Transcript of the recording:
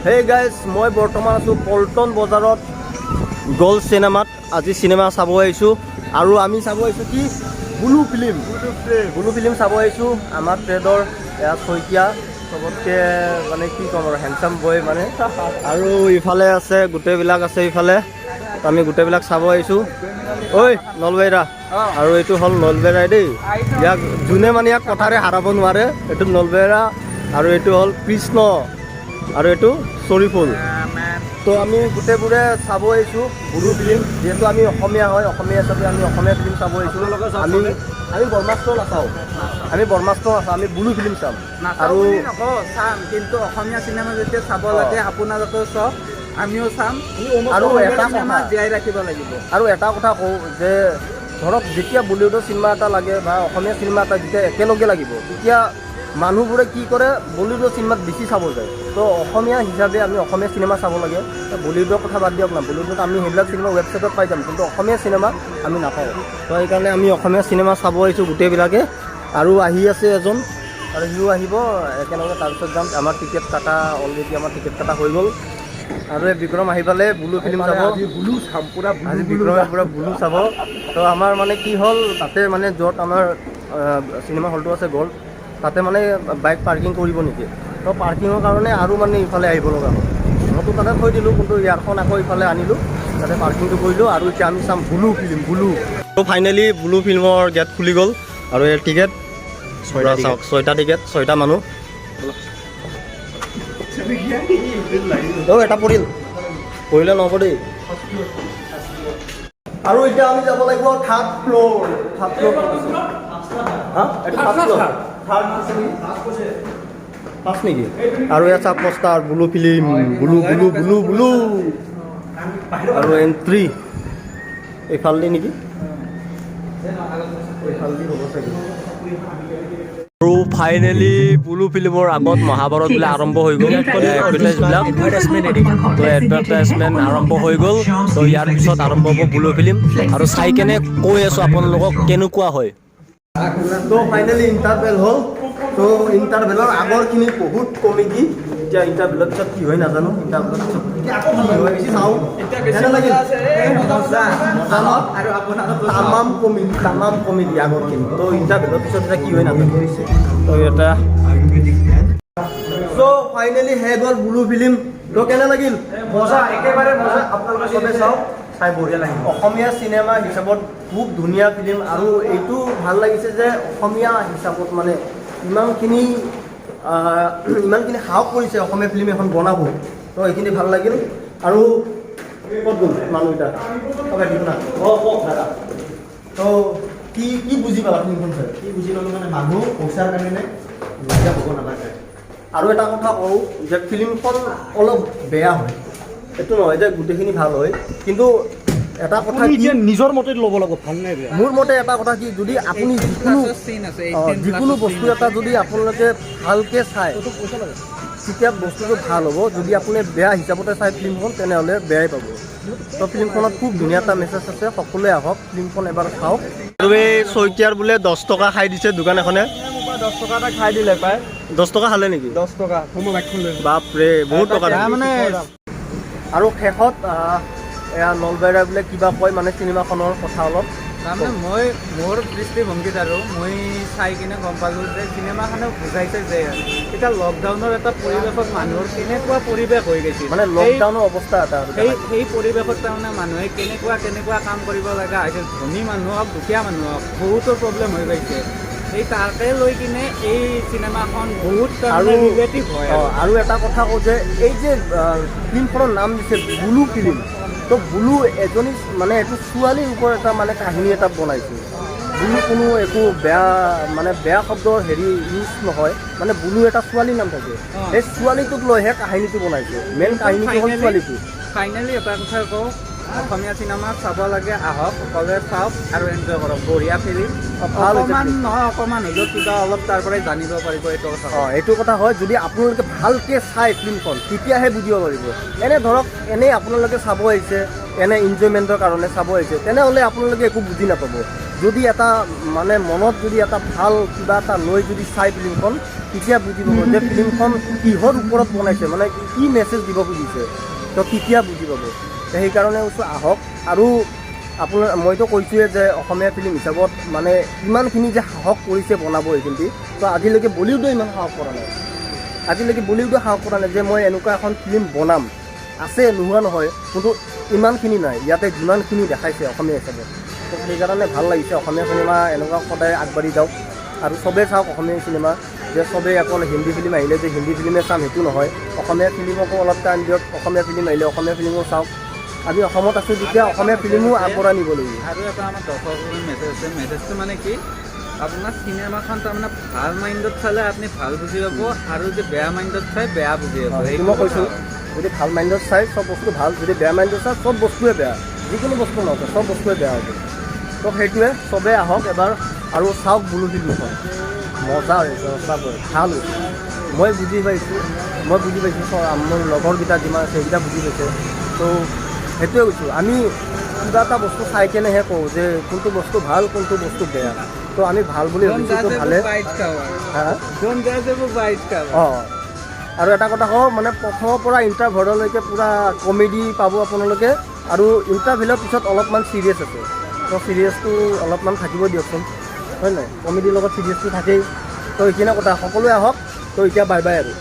Hey guys, মই বৰ্তমান আছোঁ পল্টন বজাৰত গ'ল্ড চিনেমাত। আজি চিনেমা চাব আহিছোঁ আৰু আমি চাব আহিছোঁ কি? Blue film. ব্লু ফিল্ম চাব আহিছোঁ। আমাৰ ট্ৰেডৰ এয়া শইকীয়া, চবতকৈ মানে কি ক'ম আৰু, হেণ্ডচাম বয় মানে। আৰু ইফালে আছে, গোটেইবিলাক আছে ইফালে। আমি গোটেইবিলাক চাব আহিছোঁ। ঐ নলবেইৰা, আৰু এইটো হ'ল নলবেৰাই দেই। ইয়াক যোনে মানে ইয়াক কথাৰে হাৰাব নোৱাৰে। এইটো নলবেৰা আৰু এইটো হ'ল কৃষ্ণ আৰু এইটো চৰিফুল। তো আমি গোটেইবোৰে চাব আহিছোঁ ব্লু ফিল্ম। যিহেতু আমি অসমীয়া হয়, অসমীয়া হিচাপে আমি অসমীয়া ফিল্ম চাব আহিছোঁ। আমি ব্ৰহ্মাস্ত্ৰ নাচাওঁ, আমি ব্ৰহ্মাস্ত্ৰ নাচাওঁ, আমি ব্লু ফিল্ম চাম। আৰু আৰু নকওঁ, চাম, কিন্তু অসমীয়া চিনেমা যেতিয়া চাব লাগে, আপোনালোকেও চাওক, আমিও চাম। আৰু অসমীয়া এটা চিনেমা কথা জীয়াই ৰাখিব লাগিব। আৰু এটা কথা কওঁ যে ধৰক যেতিয়া বলিউডৰ চিনেমা এটা লাগে বা অসমীয়া চিনেমা এটা যেতিয়া একেলগে লাগিব, তেতিয়া মানুহবোৰে কি কৰে? বলিউডৰ চিনেমাত বেছি চাব যায়। তো অসমীয়া হিচাপে আমি অসমীয়া চিনেমা চাব লাগে। বলিউডৰ কথা বাদ দিয়ক না, বলিউডত আমি সেইবিলাক চিনেমা ৱেবছাইটত পাই যাম, কিন্তু অসমীয়া চিনেমা আমি নাপাওঁ। তো সেইকাৰণে আমি অসমীয়া চিনেমা চাব আহিছোঁ গোটেইবিলাকে। আৰু আহি আছে এজন আৰু সিও আহিব একেলগে, তাৰপিছত যাম। আমাৰ টিকেট কাটা অলৰেডি, আমাৰ টিকেট কাটা হৈ গ'ল। আৰু এই বিক্ৰম আহি পালে, ব্লু ফিল্ম চাব। আজি ব্লু চাম পুৰা। আজি বিক্ৰমে পুৰা ব্লু চাব। তো আমাৰ মানে কি হ'ল, তাতে মানে য'ত আমাৰ চিনেমা হলটো আছে গ'ল্ড, তাতে মানে বাইক পাৰ্কিং কৰিব নিদিয়ে। তো পাৰ্কিঙৰ কাৰণে আৰু মানে ইফালে আহিব লগা হ'ল। মইতো তাতে থৈ দিলোঁ, কিন্তু ইয়াৰখন আকৌ ইফালে আনিলোঁ, তাতে পাৰ্কিংটো কৰিলোঁ। আৰু এতিয়া আমি চাম ব্লু ফিল্ম, ব্লু। তো ফাইনেলি ব্লু ফিল্মৰ গেট খুলি গ'ল আৰু ইয়াৰ টিকেট চাওক, ছয়টা টিকেট, ছয়টা মানুহ। অ' এটা পৰিল, পৰিলে নহ'ব দেই। আৰু এতিয়া আমি যাব লাগিব থাৰ্ড ফ্ল'ৰ। থাৰ্ড ফ্ল'ৰ, হা, এইটো থাৰ্ড ফ্ল'ৰ, থাৰ্ড ফাৰ্ষ্ট নেকি? আৰু ইয়াত চাওক poster, blue film, blue, blue, blue, blue. আৰু এণ্ট্ৰি এইফালেদি নেকি? এইফালেদি হ'ব চাগে। আৰু ফাইনেলি ব্লু ফিল্মৰ আগত মহাভাৰত বোলে আৰম্ভ হৈ গ'ল। এডভাৰটাইজবিলাক, তো এডভাৰটাইজমেণ্ট আৰম্ভ হৈ গ'ল। তো ইয়াৰ পিছত আৰম্ভ হ'ব ব্লু ফিল্ম আৰু চাই কেনে কৈ আছোঁ আপোনালোকক কেনেকুৱা হয়। তো ফাইনেলি ইণ্টাৰভেল হ'ল। তো ইণ্টাৰভেলৰ আগৰখিনি বহুত কমেডি। এতিয়া ইণ্টাৰভেলৰ পিছত কি হয় নাজানো। ইণ্টাৰভেলৰ পিছত কি হয় চাওঁ। কেনে লাগিল? মজা। মজা ন? আৰু আপোনালোকেও চাওক। তামাম কমেডি, তামাম কমেডি আগৰখিনি। তো ইণ্টাৰভেলৰ পিছত এতিয়া কি হয় নাজানো। তো এটা চ' ফাইনেলি শেষ গ'ল ব্লু ফিল্ম। তো কেনে লাগিল? মজা, একেবাৰে মজা। আপোনালোকে চবে চাওক, চাই বঢ়িয়া লাগিব। অসমীয়া চিনেমা হিচাপত খুব ধুনীয়া ফিল্ম। আৰু এইটো ভাল লাগিছে যে অসমীয়া হিচাপত মানে ইমানখিনি সাহস কৰিছে অসমীয়া ফিল্ম এখন বনাব। তো এইখিনি ভাল লাগিল। আৰু ক'ত গ'ল মানুহকেইটা? অ' ভাইটি, শুনা। অঁ, কওক দাদা। তো কি কি বুজি পালা ফিল্মখন চাই? কি বুজি পালো মানে, মানুহ পইচাৰ কাৰণে লজ্জা হ'ব নালাগে। আৰু এটা কথা কওঁ যে ফিল্মখন অলপ বেয়া হয়, এইটো নহয় যে গোটেইখিনি ভাল হয়। কিন্তু এটা কথা আপুনি কি এতিয়া নিজৰ মতে ল'ব লাগিব, ভাল নাই বেয়া। মোৰ মতে এটা কথা কি, যদি আপুনি যিকোনো চিন আছে। যিকোনো বস্তু এটা যদি আপোনালোকে ভালকৈ চায়, তেতিয়া বস্তুটো ভাল হ'ব। যদি আপুনি বেয়া হিচাপতে চাই ফিল্মখন, তেনেহ'লে বেয়াই পাব। তো ফিল্মখনত খুব ধুনীয়া এটা মেছেজ আছে। সকলোৱে আহক, ফিল্মখন এবাৰ চাওক। আৰু এই শইকীয়াৰ বোলে 10 টকা খাই দিছে দোকান এখনে। 10 টকা এটা খাই দিলে পাই। 10 টকা খালে নেকি? 10 টকা, মই বাইকখন লৈ বাপৰে, বহুত টকা। মানে আৰু শেষত এয়া নলবাৰীয়া বোলে কিবা কয়, মানে চিনেমাখনৰ কথা অলপ। তাৰমানে মই মোৰ দৃষ্টিভংগীত আৰু মই চাই কিনে গম পালোঁ যে চিনেমাখনে বুজাইছে যে এতিয়া লকডাউনৰ এটা পৰিৱেশত মানুহৰ কেনেকুৱা পৰিৱেশ হৈ গৈছিল। মানে লকডাউনৰ অৱস্থা এটা আৰু সেই পৰিৱেশত তাৰমানে মানুহে কেনেকুৱা কেনেকুৱা কাম কৰিব লগা হৈছিল, ধনী মানুহ হওক, দুখীয়া মানুহ হওক, বহুতো প্ৰব্লেম হৈ গৈছে। সেই তাকে লৈ কিনে এই চিনেমাখন বহুত আৰু ৰিলেটিভ হয়। আৰু এটা কথা কওঁ যে এই যে ফিল্মখনৰ নাম দিছে ব্লু ফিল্ম, তো ব্লু এজনী মানে এইটো ছোৱালীৰ ওপৰত এটা মানে কাহিনী এটা বনাইছে। ব্লু কোনো একো বেয়া মানে বেয়া শব্দৰ হেৰি ইউজ নহয়, মানে ব্লু এটা ছোৱালীৰ নাম থাকে। সেই ছোৱালীটোক লৈহে কাহিনীটো বনাইছে। মেইন কাহিনীটো হ'ল ছোৱালীটো। ফাইনেলি এটা কথা কওঁ, অসমীয়া চিনেমা চাব লাগে, আহক সকলোৱে চাওক আৰু এনজয় কৰক। বঢ়িয়া ফিল্ম। ভাল হৈছে অকণমান film। নহয়, অকণমান হ'লেও কিবা অলপ তাৰ পৰাই জানিব পাৰিব, এইটো কথা। এইটো কথা হয়, যদি আপোনালোকে ভালকৈ চাই ফিল্মখন, তেতিয়াহে বুজিব পাৰিব। এনে ধৰক এনেই আপোনালোকে চাব আহিছে, এনে এনজয়মেণ্টৰ কাৰণে চাব আহিছে, তেনেহ'লে আপোনালোকে একো বুজি নাপাব। যদি এটা মানে মনত যদি এটা ভাল কিবা এটা লৈ যদি চাই ফিল্মখন, তেতিয়া বুজি পাব যে ফিল্মখন কিহৰ ওপৰত বনাইছে, মানে কি মেছেজ দিব খুজিছে। তো তেতিয়া বুজি পাব। তো সেইকাৰণে কৈছোঁ, আহক। আৰু আপোনাৰ মইতো কৈছোঁৱে যে অসমীয়া ফিল্ম হিচাপত মানে ইমানখিনি যে সাহস কৰিছে বনাব এইখিনি, তো আজিলৈকে বলিউডে ইমান সাহস কৰা নাই। আজিলৈকে বলিউডে সাহস কৰা নাই যে মই এনেকুৱা এখন ফিল্ম বনাম। আছে, নোহোৱা নহয়, কিন্তু ইমানখিনি নাই ইয়াতে যিমানখিনি দেখাইছে অসমীয়া হিচাপত। তো সেইকাৰণে ভাল লাগিছে। অসমীয়া চিনেমা এনেকুৱা সদায় আগবাঢ়ি যাওক আৰু চবেই চাওক অসমীয়া চিনেমা। যে চবেই অকল হিন্দী ফিল্ম আহিলে যে হিন্দী ফিল্মে চাম, সেইটো নহয়। অসমীয়া ফিল্মকো অলপ টাইম দিয়ক। অসমীয়া ফিল্ম আহিলে অসমীয়া ফিল্মো চাওক। আমি অসমত আছোঁ যেতিয়া অসমীয়া ফিল্মো আগবঢ়াই নিব লাগিব। আৰু এটা আমাৰ দৰ্শকৰ মেছেজ আছে। মেছেজটো মানে কি, আপোনাৰ চিনেমাখন তাৰমানে ভাল মাইণ্ডত চালে আপুনি ভাল বুজি পাব আৰু যে বেয়া মাইণ্ডত চাই বেয়া বুজি পাব। সেইটো মই কৈছোঁ। যদি ভাল মাইণ্ডত চাই, চব বস্তু ভাল। যদি বেয়া মাইণ্ডত চাই, চব বস্তুৱে বেয়া। যিকোনো বস্তু নহওক, চব বস্তুৱে বেয়া হ'ব। তো সেইটোৱে, চবেই আহক এবাৰ আৰু চাওক বুলু ফিল্মখন। মজা হৈছে, সঁচাকৈ ভাল হৈছে। মই বুজি পাইছোঁ, মই বুজি পাইছোঁ। মোৰ লগৰকেইটা যিমান আছে, সেইকেইটা বুজি পাইছে। তো সেইটোৱে কৈছোঁ, আমি কিবা এটা বস্তু চাই কেনেহে কওঁ যে কোনটো বস্তু ভাল, কোনটো বস্তু বেয়া। তো আমি ভাল বুলি ভাবিছোঁ, তো ভালে। হা। অঁ, আৰু এটা কথা কওঁ, মানে প্ৰথমৰ পৰা ইণ্টাৰভেললৈকে পূৰা কমেডি পাব আপোনালোকে আৰু ইণ্টাৰভেলৰ পিছত অলপমান চিৰিয়াছ আছে। তো চিৰিয়াছটো অলপমান থাকিব দিয়কচোন, হয় নাই? কমেডিৰ লগত চিৰিয়াছটো থাকেই। তো এইখিনিয়ে কথা, সকলোৱে আহক। তো এতিয়া বাই বাই আৰু।